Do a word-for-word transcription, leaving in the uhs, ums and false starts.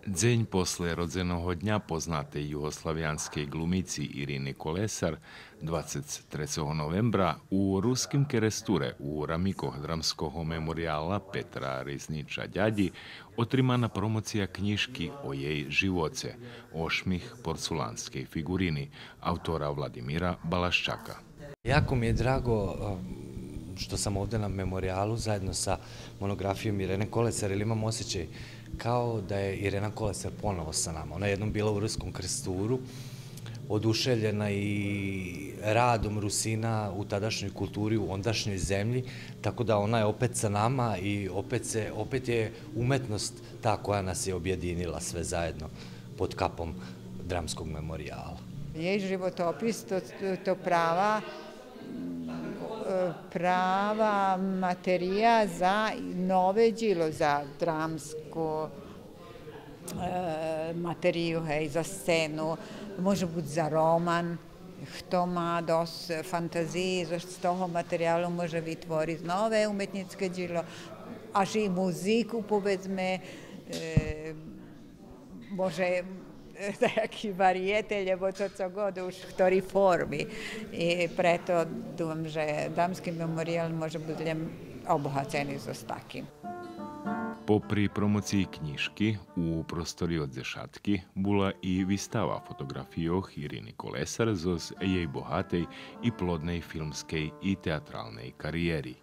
Дзень после родзеного дня познатей югославянскей ґлумици Ирини Колесар, двацец трецого новембра, у Руским Керестуре у рамикох Драмского меморияла Петра Ризнича Дядї отримана промоция кнїжки о єй живоце, Ошмих порцуланскей фиґурини, автора Владимира Балашчака. Jako mi je drago, em, što sam ovde na Memorijalu zajedno sa monografijom Irene Kolesar, jer imam osjećaj kao da je Irena Kolesar ponovo sa nama. Ona je jednom bila u Ruskom Krsturu, oduševljena i radom Rusina u tadašnjoj kulturi, u ondašnjoj zemlji, tako da ona je opet sa nama i opet se, opet je umetnost ta koja nas je objedinila sve zajedno pod kapom Dramskog memorijala. Jej животопис то, то права, е, права материя за нове дїло, за драмску, е, материю, гей, за сцену, може буц за роман. Хто ма досц фантазиї, з, з того материялу може витвориц нове уметнїцке дїло, аж и музику, поведзме, е, може, е, даяки вариєте, лєбо то цо год уж в хторей форми. И прето думам же Драмски мемориял може буц лєм обогацени зоз таким. Попри промоциї кнїжки, у простори од дзешатки була и вистава фотоґрафийох Ирини Колесар зоз єй богатей и плодней филмскей и театралней кариєри.